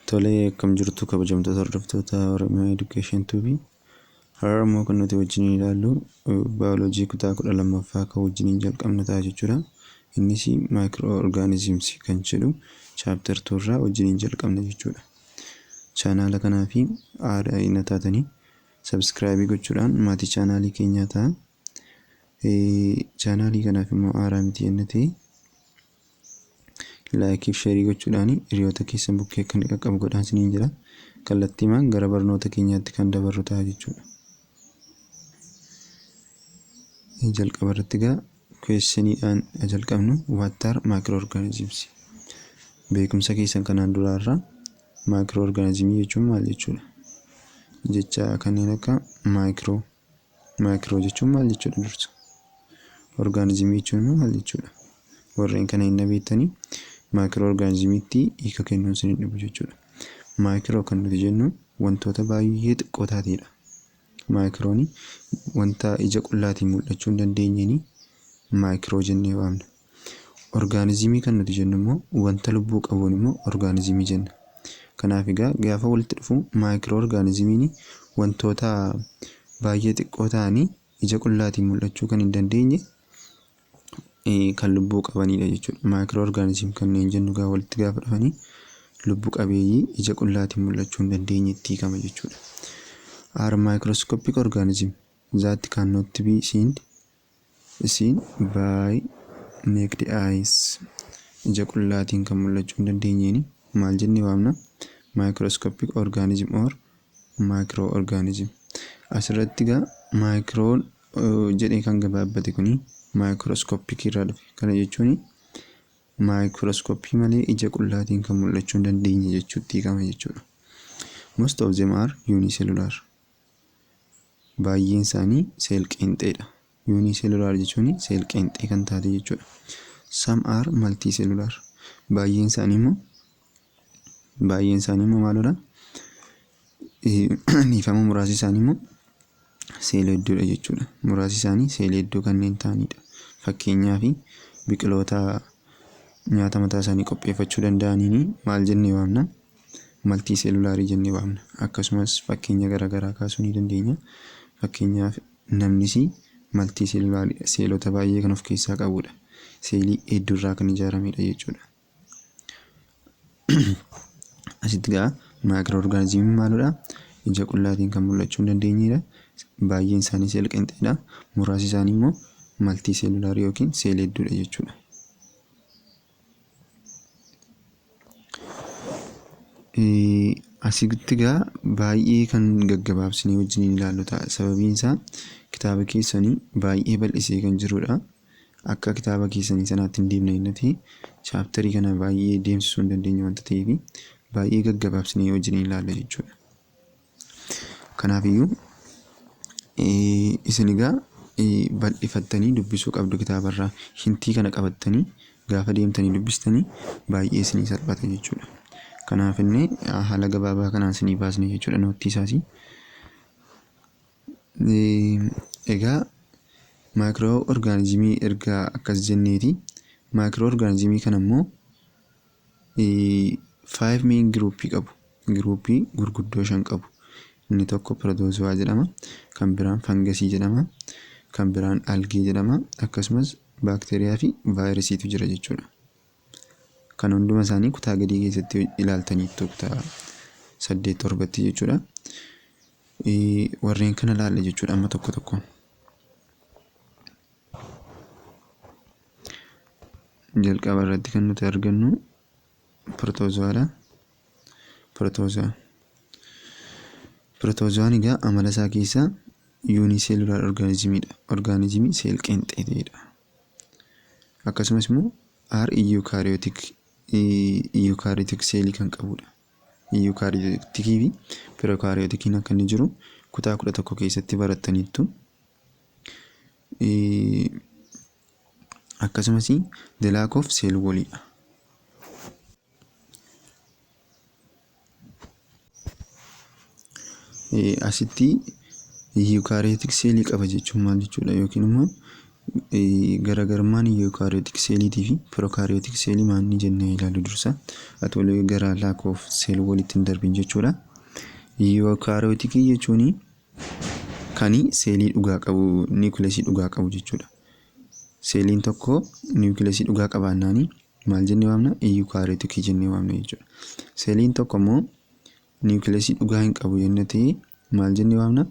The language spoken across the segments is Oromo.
Tolee, akkam jirtu kabajamtoota hordoftoota Oromiyaa Education TV. Har'a immoo kan nuti wajjin ilaallu baayoloojii kutaa 12ffaa kan wajjiniin jalqabnu ta'a jechuudha. Innis microorganisms kan jedhu chapter 2 irraa wajjiniin jalqabna jechuudha. Chaanaala kanaa fi haaraa hin taatanii subscribe gochuudhaan maatii chaanaalii keenyaa ta'a. Chaanaalii kanaaf immoo haaraa miti yenna ta'e laayikii fi sheerii gochuudhaan hiriyoota keessan bukkee akka inni qaqqabu godhaa isiniin jira. Kallattiimaan gara barnoota keenyaatti kan dabarru ta'a jechuudha. Jalqaba irratti egaa kwestiniidhaan jalqabnu, what are microorganisms? Beekumsa keessan kanaan duraarraa microorganismii jechuun maal jechuudha? Jecha kanneen akka micro, micro jechuun maal jechuudha dursa? Organismii jechuun immoo maal jechuudha? Warreen kana hin beektanii microorganismiitti hiika kennuun isin hin dhibu jechuudha. Micro kan nuti jennu wantoota baay'ee xiqqoo taateedha. Microon wanta ija qullaatiin mul'achuu hin dandeenyeen micro jennee waamna. Orgaanizimii kan nuti jennu immoo wanta lubbuu qabuun immoo orgaanizimii jenna. Kanaaf egaa gaafa walitti dhufu maayikiroo orgaanizimiin wantoota baay'ee xiqqoo ta'anii ija qullaatiin mul'achuu kan hin dandeenye kan lubbuu qabanidha jechuudha. Maayikiroo orgaanizim kanneen jennu gaafa walitti gaafa dhufanii lubbu qabeeyyii ija qullaatiin mul'achuu hin dandeenyetti hiikama jechuudha. Are microscopic organism that cannot be seen by naked eyes. Ija qullaatiin kan mul'achuu hin dandeenyeen maal jennee waamna? Microscopic organism or microorganism. Asirratti egaa microon jedhee kan gabaabbate kuni microscopic irraa dhufe. Kana jechuun maayikirooskooppii malee ija qullaatiin kan mul'achuu hin dandeenye jechuutti hiikama jechuudha. Most of them are unicellular. Baay'een isaanii seel qeenxeedha. Unicellular jechuun seel qeenxee kan taate jechuudha. Some are multicellular. Baay'een isaanii immoo maalidha? Dhiifama, muraasni isaanii immoo seela hedduudha jechuudha. Muraasni isaanii seela hedduu kanneen ta'anidha. Fakkeenyaaf, biqiloota nyaata mataa isaanii qopheeffachuu danda'aniin maal jennee waamna? Multicellularii jennee waamna. Akkasumas fakkeenya garaagaraa kaasuu ni dandeenya. Fakkeenyaaf, namnis multicellularii, seelota baay'ee kan of keessaa qabudha. Seelii hedduurraa kan ijaaramedha jechuudha. Asitti egaa maayikiroo maalidha? Ija qullaatiin kan mul'achuu hin dandeenyedha. Baay'een isaanii seel qeenxeedha. Muraasni isaanii immoo multicellularii yookiin seelii hedduudha jechuudha. Asitti egaa baay'ee kan gaggabaabsinee wajjin ilaallu ta'a. Sababiin isaa kitaaba keessanii baay'ee bal'isee kan jirudha. Akka kitaaba keessanii sanaatti hin deemne inni ta'e chapterii kana baay'ee deemsisuu hin dandeenyu wanta ta'eef baay'ee gaggabaabsinee wajjin ilaalla jechuudha. Kanaafiyyuu isin egaa bal'ifattanii dubbisuu qabdu kitaabarraa. Hintii kana qabattanii gaafa deemtanii dubbistanii baay'ee isinii salphata jechuudha. Kanaaf inni haala gabaabaa kanaan isinii baasne jechuudha noottii isaas. Egaa maayikiroo orgaanizimii erga akkas jenneeti, maayikiroo orgaanizimii kana immoo five main groupii qabu. Groupii gurguddoo shan qabu. Inni tokko protozoa jedhama. Kan biraan fangasii jedhama. Kan biraan algee jedhama. Akkasumas baakteeriyaa fi vaayirasiitu jira jechuudha. Kan hunduma isaanii kutaa gadii keessatti ilaaltaniittu, kutaa 8 torbatti jechuudha. Warreen kana ilaalla jechuudha amma tokko tokkoon. Jalqaba irratti kan nuti argannu protozoadha. Protozoa. Protozoaan egaa amala isaa keessaa unicellular organismiidha. Organismii seel qeenxee ta'edha. Akkasumas immoo are eukaryotic seelii kan qabudha. Eukaryoticii fi prokaryoticiin akka inni jiru kutaa 11 keessatti barattaniittu. Akkasumas the lack of cell wallidha. Asitti eukaryotic seelii qaba jechuun maal jechuudha? Yookiin immoo Garaagarummaan eukaryotic seeliitii fi prokaryotic seelii maal jennee ilaallu dursa atoo gara lack of cell wallitti hin darbin jechuudha. Eukaryoticii jechuun kan seelii dhugaa qabu, niwukileesii dhugaa qabu jechuudha. Seeliin tokko niwukileesii dhugaa qabaannaan maal jennee waamna? Eukaryoticii jennee waamna jechuudha. Seeliin tokko immoo niwukileesii dhugaa hin qabu jennee ta'e maal jennee waamna?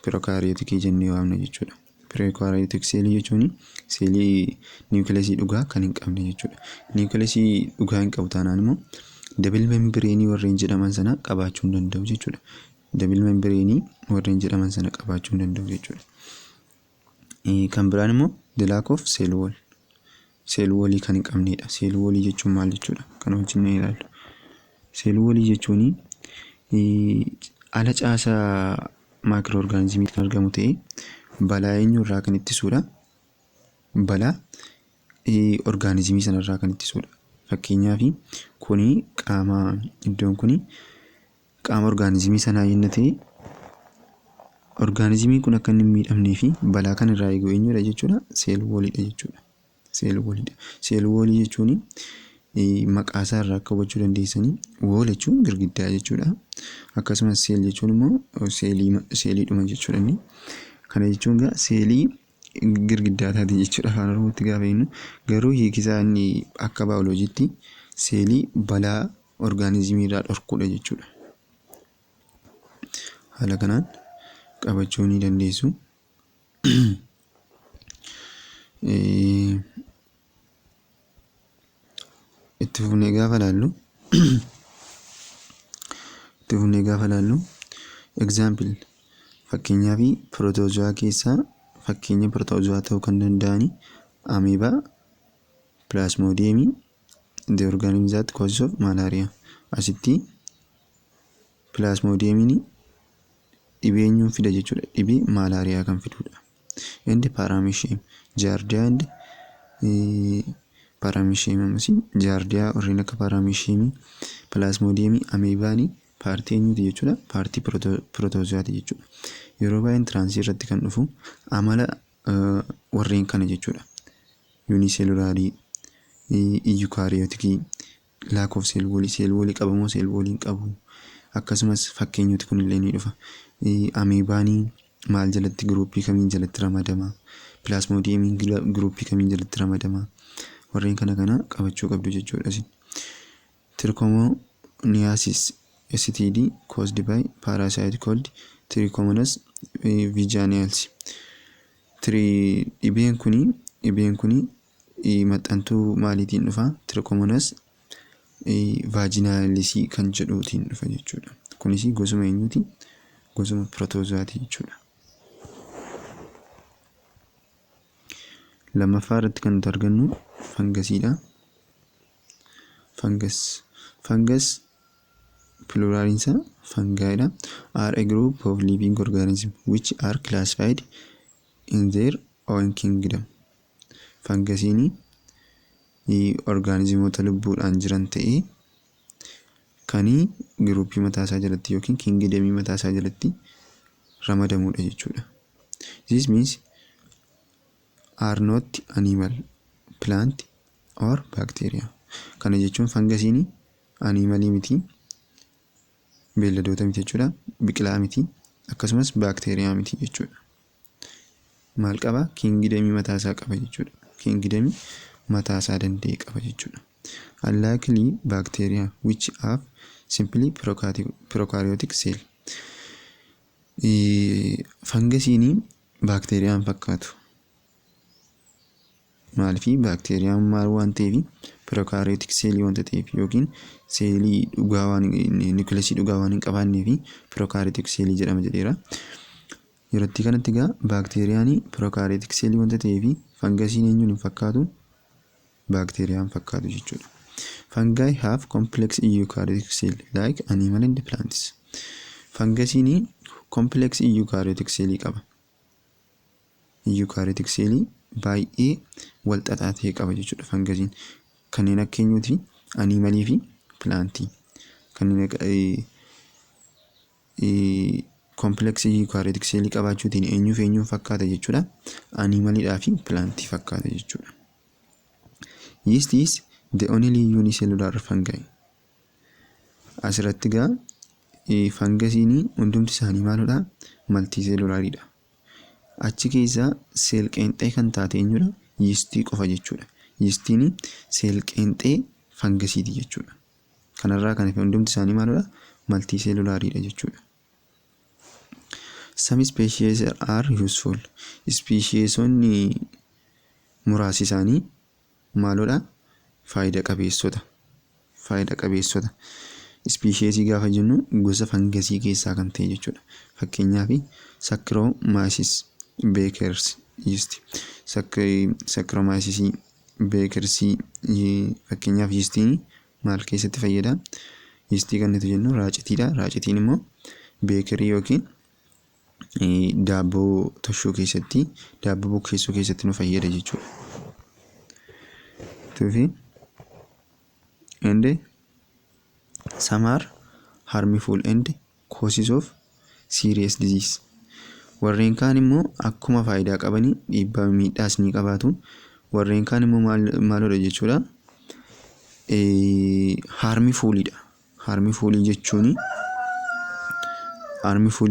Prokaryoticii jennee waamna jechuudha. Prokaryotic seelii jechuun seelii niwukileesii dhugaa kan hin qabne jechuudha. Niwukileesii dhugaa hin qabu taanaan immoo double membraneii warreen jedhaman sana qabaachuu hin danda'u jechuudha. Double membraneii warreen jedhaman sana qabaachuu hin danda'u jechuudha. Kan biraan immoo the lack of cell wall. Cell wallii kan hin qabnedha. Cell wallii jechuun maal jechuudha? Kan wajjin ilaallu. Cell wallii jechuun ala caasaa microorganismiitti kan argamu ta'ee balaa eenyurraa kan ittisudha? Balaa orgaanizimii sanarraa kan ittisudha. Fakkeenyaaf, kuni qaama, iddoon kuni qaama orgaanizimii sanaa yenna ta'e, orgaanizimiin kun akka inni hin miidhamnee fi balaa kan irraa eegu eenyudha jechuudha? Cell walliidha jechuudha. Cell walliidha. Cell wallii jechuun maqaa isaa irraa akka hubachuu dandeessanii, wall jechuun girgiddaa jechuudha. Akkasumas cell jechuun immoo seeliidhuma jechuudha inni. Kana jechuun egaa seelii girgiddaa taati jechuudha afaan Oromootti gaafa jennu. Garuu hiikisaa inni akka baayoloojiitti seelii balaa orgaanizimii irraa dhorkuudha jechuudha. Haala kanaan qabachuu ni dandeessu. Itti fufnee gaafa ilaallu, example, fakkeenyaaf, protozoa keessaa fakkeenya protozoa ta'uu kan danda'ani amoeba, plasmodiumii, the organism that causes of malaria. Asitti plasmodiumiin dhibee eenyuun fida jechuudha? Dhibee maalaariyaa kan fidudha. And paramecium, giardia and paramecium, ammas giardia, warreen akka parameciumii, plasmodiumii, amoebaanii partii eenyuti jechuudha? Partii protozoaati jechuudha. Yeroo baay'ee entranceii irratti kan dhufu amala warreen kana jechuudha. Unicellularii, eukaryoticii, lack of cell wallii, cell wallii qabamoo cell wallii hin qabu. Akkasumas fakkeenyoti kunillee ni dhufa. Amoebaanii maal jalatti, groupii kamiin jalatti ramadama? Plasmodiumiin groupii kamiin jalatti ramadama? Warreen kana kana qabachuu qabdu jechuudha. Trichomoniasis, STD caused by parasite called Trichomonas vaginalis. Dhibeen kuni maxxantuu maaliitiin dhufa? Trichomonas vaginalisii kan jedhuutiin dhufa jechuudha. Kunis gosuma eenyuti? Gosuma protozoaati jechuudha. Lammaffaa irratti kan nuti argannu fangasiidha. Fungus. Fungus pluraliin isaa fungiidha. Are a group of living organisms which are classified in their own kingdom. Fangasiin orgaanizimoota lubbuudhaan jiran ta'ee kan groupii mataasaa jalatti yookiin kingdomii mataasaa jalatti ramadamudha jechuudha. This means are not animal, plant or bacteria. Kana jechuun fangasiin animalii miti, beelladoota miti jechuudha, biqilaa miti, akkasumas baakteeriyaa miti jechuudha. Maal qaba? Kingdomii mataasaa qaba jechuudha. Kingdomii mataasaa danda'e qaba jechuudha. Unlikely bacteria which have simply prokaryotic cell. Fangasiin baakteeriyaan fakkaatu. Maaliifii? Baakteeriyaan maal waan ta'eef, prokaryotic seelii wanta ta'eef yookiin seelii dhugaa waan, niwukileesii dhugaa waan hin qabaanneef prokaryotic seelii jedhama jedheera. Yerootti kanatti egaa baakteeriyaan prokaryotic seelii wanta ta'eef fangasiin eenyuun hin fakkaatu? Baakteeriyaan fakkaatu jechuudha. Fungi have complex eukaryotic cell like animal and plants. Fangasiin complex eukaryotic cell qaba. Eukaryotic cell baay'ee wal xaxaa ta'e qaba jechuudha fangasiin. Kanneen akka eenyuuti? Animalii fi plantii. Kanneen akka Complexii eukaryotic cellii qabaachuutiin eenyuuf eenyuun fakkaata jechuudha? Animaliidhaa fi plantii fakkaata jechuudha. Yeast is the only unicellular fungi. Asirratti gaa fangasiin hundumti isaanii maalidha? Multicellulariidha. Achi keessaa seel-qeenxee kan taate eenyudha? Yeastii qofa jechuudha. Yeastiin seel-qeenxee fangasiiti jechuudha. Kanarraa kan hafe hundumti isaanii maalidha? Multicellulariidha jechuudha. Some species are useful. Speciesonni muraasi isaanii maalodha? Faayida qabeessota. Faayida qabeessota. Speciesii gaafa jennu gosa fangasii keessaa kan ta'e jechuudha. Fakkeenyaaf, Saccharomyces baker's yeast. Saccharomyces bakersii fakkeenyaaf, yeastiin maal keessatti fayyada? Yeastii kan nuti jennu raacitiidha. Raacitiin immoo bakery yookiin daabboo toshuu keessatti, daabboo bukkeessuu keessatti nu fayyada jechuudha. Tuufi and some are harmful and causes of serious disease. Warreen kaan immoo akkuma faayidaa qabanii dhiibbaa miidhaas ni qabaatu. Warreen kaan immoo maalodha jechuudha? Harmfulidha. Harmfulii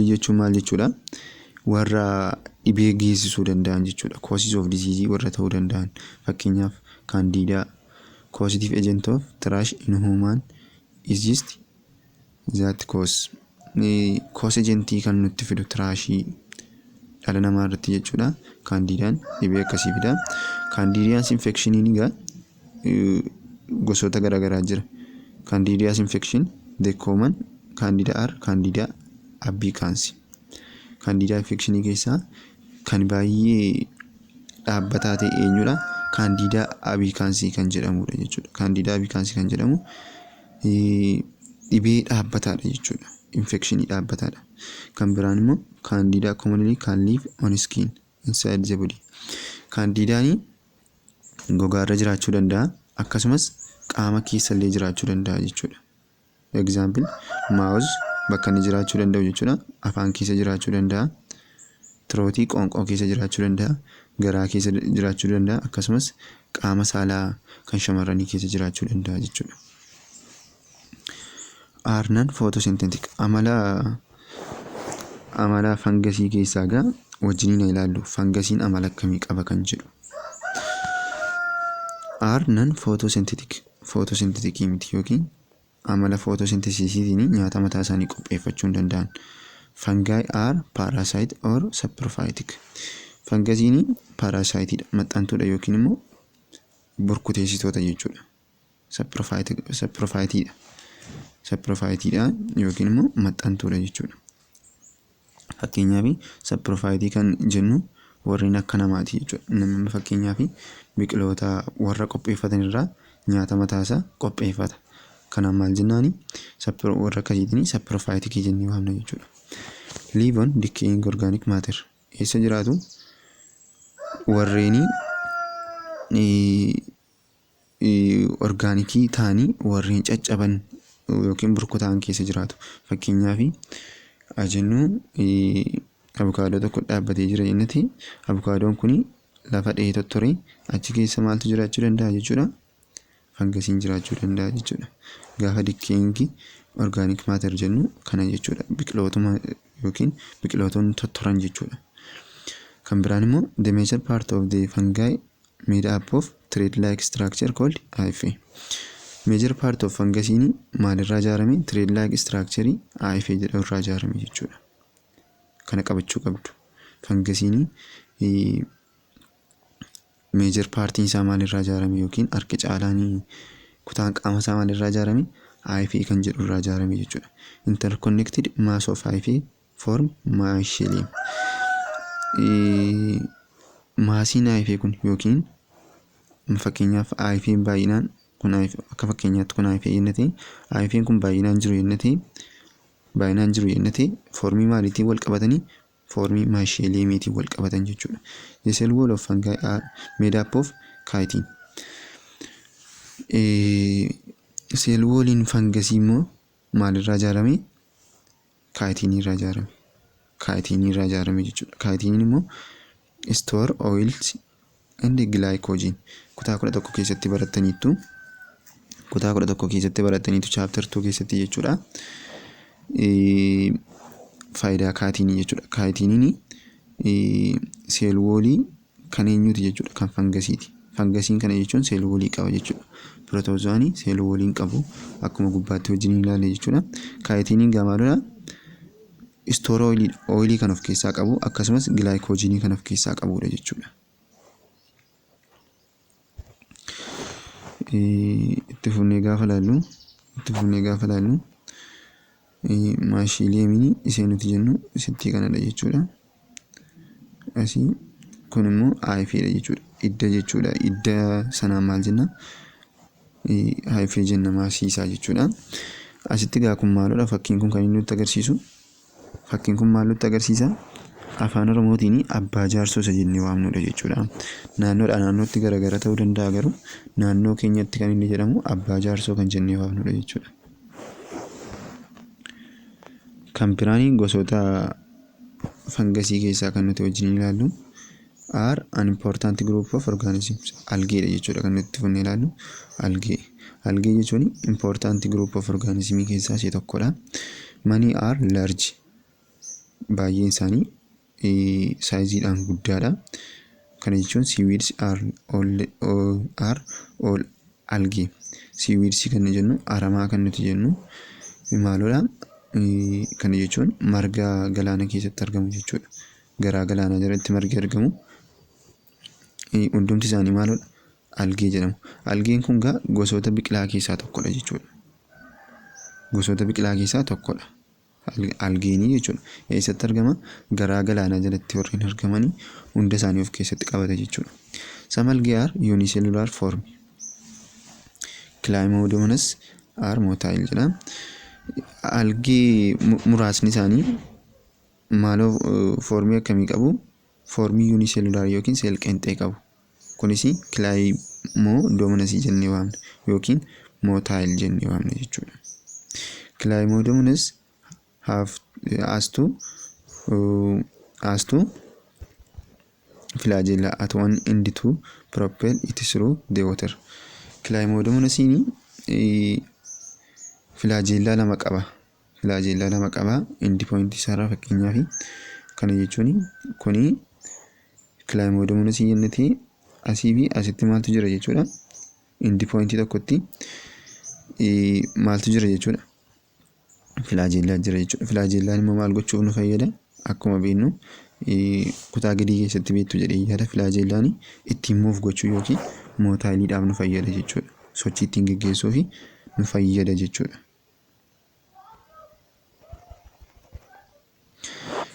jechuun maal jechuudha? Warra dhibee geessisuu danda'an jechuudha. Causes of disease warra ta'uu danda'an. Fakkeenyaaf, Candida, causative agent of thrush in human, is yeast that cause agentii kan nutti fidu thrushii dhala namaa irratti jechuudha. Candidaan dhibee akkasii fida. Candidiasis infectioniin egaa gosoota garaagaraa jira. Candidiasis infection, the common candida are Candida albicans. Candida infectionii keessaa kan baay'ee dhaabbataa ta'e eenyudha? Candida albicans kan jedhamudha jechuudha. Candida albicans kan jedhamu dhibee dhaabbataadha jechuudha. Infectionii dhaabbataadha. Kan biraan immoo Candida commonly can live on skin inside the body. Candidaan gogaarra jiraachuu danda'a, akkasumas qaama keessallee jiraachuu danda'a jechuudha. Example, mouth, bakka inni jiraachuu danda'u jechuudha. Afaan keessa jiraachuu danda'a. Throatii, qoonqoo keessa jiraachuu danda'a. Garaa keessa jiraachuu danda'a. Akkasumas qaama saalaa kan shamarranii keessa jiraachuu danda'a jechuudha. Are non photosynthetic. Amala fangasii keessaa gaa wajjiniin ilaallu, fangasiin amala akkamii qaba kan jedhu. Are non photosynthetic, photosyntheticii miti yookiin amala photosynthesisiitiin nyaata mataa isaanii qopheeffachuu hin danda'an. Fungi are parasite or saprophytic. Fangasiin parasiteidha, maxxantuudha yookiin immoo burkuteessitoota jechuudha. Saprophytiidha. Saprophytiidha yookiin immoo maxxantuudha jechuudha. Fakkeenyaaf, saprophytii kan jennu warreen akka namaati jechuudha. Namni fakkeenyaaf biqiloota warra qopheeffatan irraa nyaata mataasaa qopheeffata. Kanaaf maal jennaani? Warra akkasiitiin saprophyticii jennee waamna jechuudha. Live on decaying organic matter. Eessa jiraatu? Warreen organicii ta'anii warreen caccaban yookiin burkutaa'an keessa jiraatu. Fakkeenyaaf jennu, abukaadoo tokko dhaabbatee jira jenneti, abukaadoon kun lafa dhahee tottore, achi keessa maaltu jiraachuu danda'a jechuudha? Fangasiin jiraachuu danda'a jechuudha. Gaafa decaying organic matter jennu kana jechuudha. Biqilootuma yookiin biqilootonni tottoran jechuudha. Kan biraan immoo the major part of the fungi made up of thread like structure called hyphae. Major part of fungasiin maalirraa ijaarame? Thread like structure hyphae jedhamu irraa ijaarame jechuudha. Kana qabachuu qabdu. Fangasiin major partiin isaa maalirraa ijaarame yookiin harki caalaan kutaan qaama isaa maalirraa ijaarame? Hyphae kan jedhu irraa ijaarame jechuudha. Interconnected mass of hyphae form mycelium. Massiin hyphae kun yookiin fakkeenyaaf hyphaen baay'inaan kun, akka fakkeenyaatti kun hyphae jennee, hyphaen kun baay'inaan jiru jennee, formii maaliitiin wal qabatanii? Formii myceliumiitiin wal qabatan jechuudha. The cell wall of fungi are made up of chitin. Cell walliin fangasii immoo maalirraa ijaarame? Chitinii irraa ijaarame. Chitinii irraa ijaarame jechuudha. Chitiniin immoo store oils and glycogen. Kutaa 11 keessatti barattaniittu. Kutaa 11 keessatti barattaniitu, chapter 2 keessatti jechuudha. Faayidaa chitinii jechuudha. Chitiniin cell wallii kan eenyuti jechuudha? Kan fangasiiti. Fangasiin kana jechuun cell wallii qaba jechuudha. Protozoanii cell wallii hin qabu, akkuma gubbaatti wajjin ilaalle jechuudha. Chitiniin gamaadha. Store oilii, oilii kan of keessaa qabu, akkasumas glycogenii kan of keessaa qabudha jechuudha. Itti fufnee gaafa ilaallu, myceliumiin ishee nuti jennu isittii kanadha jechuudha. Asii kun immoo hyphaedha jechuudha. Idda jechuudha. Idda sanaan maal jenna? Hyphae jenna maasii isaa jechuudha. Asitti gaa kun maalidha? Fakkiin kun kan inni nutti agarsiisu. Fakkiin kun maal nutti agarsiisa? Afaan Oromootiin abbaa jaarsoo isa jennee waamnudha jechuudha. Naannoodhaa naannootti garaagara ta'uu danda'a, garuu naannoo keenyatti kan inni jedhamu abbaa jaarsoo kan jennee waamnudha jechuudha. Kan biraan gosoota fangasii keessaa kan nuti wajjin ilaallu are an important group of organisms, algaedha jechuudha. Kan nuti funnee ilaallu algae. Algae jechuun important group of organism keessaa ishee tokkodha. Many are large, baay'een isaanii sizeiidhaan guddaadha. Kana jechuun seaweeds are all algae. Seaweeds kan jennu, aramaa kan nuti jennu maalodha? Kana jechuun marga galaana keessatti argamu jechuudha. Garaa galaanaa jalatti margi argamu hundumti isaanii maalodha? Algae jedhamu. Algaen kun gaa gosoota biqilaa keessaa tokkodha jechuudha. Gosoota biqilaa keessaa tokkodha. Algaenii jechuudha. Eessatti argama? Garaa galaanaa jalatti warreen argamanii hunda isaanii of keessatti qabata jechuudha. Some algae are unicellular form. Chlamydomonas are motile jedha. Algae muraasni isaanii maaloo formii akkamii qabu? Formii unicellular yookiin seel-qeenxee qabu. Kunis Chlamydomonasii jennee waamna yookiin motile jennee waamna jechuudha. Chlamydomonas have has two flagella at one end to propel it through the water. Chlamydomonasiin flagella lama qaba. Flagella lama qaba. End point isaarraa fakkeenyaaf, kana jechuun kuni Chlamydomonasii jennetee asii fi asitti maaltu jira jechuudha? End point tokkotti maaltu jira jechuudha? Flagellaa jira jechuudha. Flagellaan immoo maal gochuuf nu fayyada? Akkuma beeknu, kutaa gadii keessatti beektu jedhee yaada, flagellaan ittiin move gochuu yookiin motileiidhaaf nu fayyada jechuudha. Sochii ittiin geggeessuuf nu fayyada jechuudha.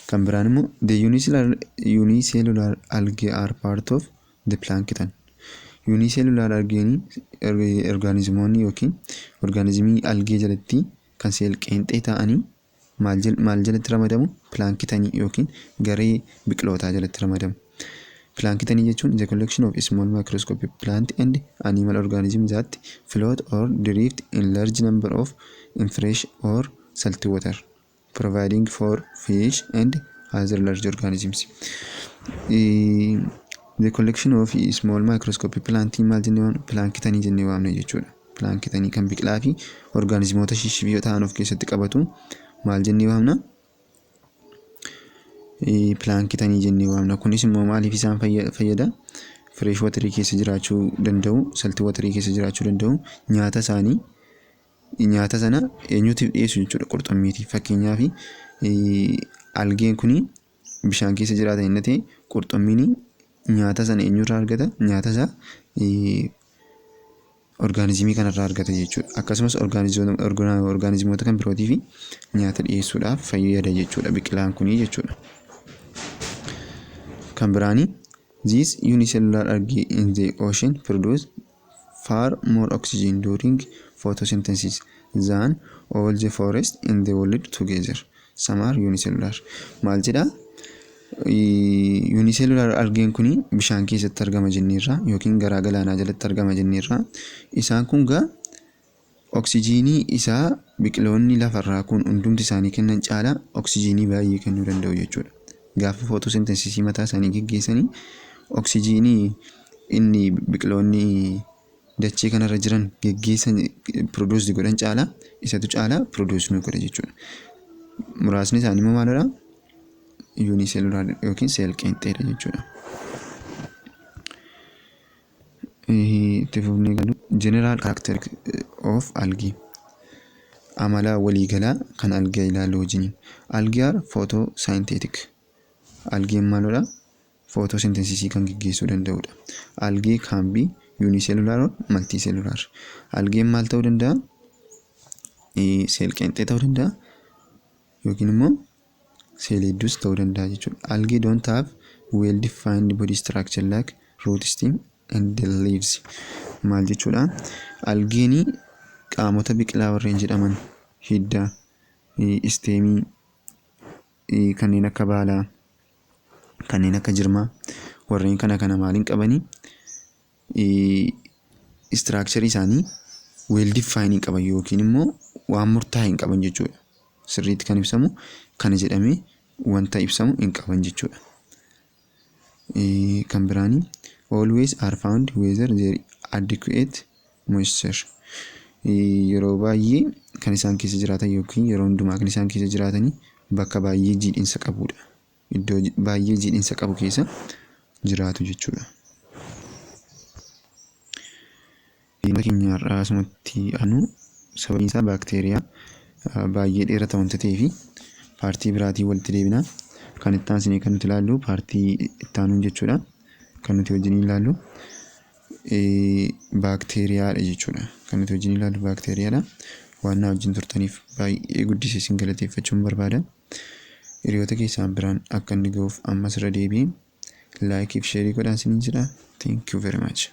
Kan biraan immoo the unicellular algae are part of the plankton. Unicellular algae organismoonni yookiin organismii algae jalatti kan seel-qeenxee ta'anii maal jalatti ramadamu? Planktonii yookiin garee biqilootaa jalatti ramadamu. Planktonii jechuun the collection of small microscopic plant and animal organisms that float or drift in large number of in fresh or salty water, providing for fish and other large organisms. The collection of small microscopic plant maal jennee waamna? Planktonii jennee waamna jechuudha. Planktonii kan biqilaa fi organismoota shishibiyoo ta'an of keessatti qabatu maal jennee waamna? Planktonii jennee waamna. Kunis immoo maaliif isaan fayyada? Fresh waterii keessa jiraachuu danda'u, salty waterii keessa jiraachuu danda'u, nyaata isaanii, nyaata sana eenyuutiif dhiyeessu jechuudha? Qurxummiitiif. Fakkeenyaaf, algaen kuni bishaan keessa jiraatan inni ta'e, qurxummiin nyaata sana eenyurraa argata? Nyaata isaa organismii kanarraa argata jechuudha. Akkasumas organismoota kan birootiif nyaata dhiyeessuudhaaf fayyada jechuudha biqilaan kunii jechuudha. Kan biraanii, these unicellular algae in the ocean produce far more oxygen during photosynthesis than all the forest in the world together. Some are unicellular. Maal jedhaa? Unicellular algaen kun bishaan keessatti argama jenneerra yookiin garaa galaanaa jalatti argama jenneerra. Isaan kun gaa Oksijiinii isaa biqiloonni lafarraa kun hundumti isaanii kennan caalaa oksijiinii baay'ee kennuu danda'u jechuudha. Gaafa photosynthesisii mataa isaanii geggeessanii oksijiinii inni biqiloonni dachee kanarra jiran geggeessan, produce godhan caalaa isatu caalaa produce nu godha jechuudha. Muraasni isaanii immoo maalidha? Unicellular yookiin seel qeenxeedha jechuudha. Itti fufnee galu, general character of algae, amala waliigalaa kan algae ilaallu wajjiniin. Algae are photosynthetic. Algeen maalidha? Photosynthesisii kan geggeessuu danda'udha. Algae can be unicellular or multicellular. Algeen maal ta'uu danda'a? Seel qeenxee ta'uu danda'a yookiin immoo seelii hedduus ta'uu danda'a jechuudha. Algae don't have well defined body structure like root, stem and the leaves. Maal jechuudha? Algeen qaamota biqilaa warreen jedhaman hidda, stemii, kanneen akka baalaa, kanneen akka jirmaa, warreen kana kana maaliin qabanii? Structurii isaanii well defined qaban yookiin immoo waan murtaa'e hin qaban jechuudha. Sirriitti kan ibsamu kana jedhamee wanta ibsamu hin qaban jechuudha. Kan biraanii, always are found where there adequate moisture. Yeroo baay'ee kan isaan keessa jiraatan yookiin yeroo hundumaa kan isaan keessa jiraatanii bakka baay'ee jiidhinsa qabudha. Iddoo baay'ee jiidhinsa qabu keessa jiraatu jechuudha. Keenya har'aa asumatti anu, sababiin isaa baakteeriyaa baay'ee dheerata wanta ta'eef partii biraatiin walitti deebina. Kan itti aansinee kan nuti ilaallu partii itti aanuun jechuudha. Kan nuti wajjin ilaallu baakteeriyaadha jechuudha. Kan nuti wajjin ilaallu baakteeriyaadha. Waan na wajjin turtaniif baay'ee guddisee isin galateeffachuun barbaada. Hiriyoota keessaan biraan akka inni ga'uuf ammas irra deebiin likeii fi shareii godhaa isiniin jedha. Thank you very much.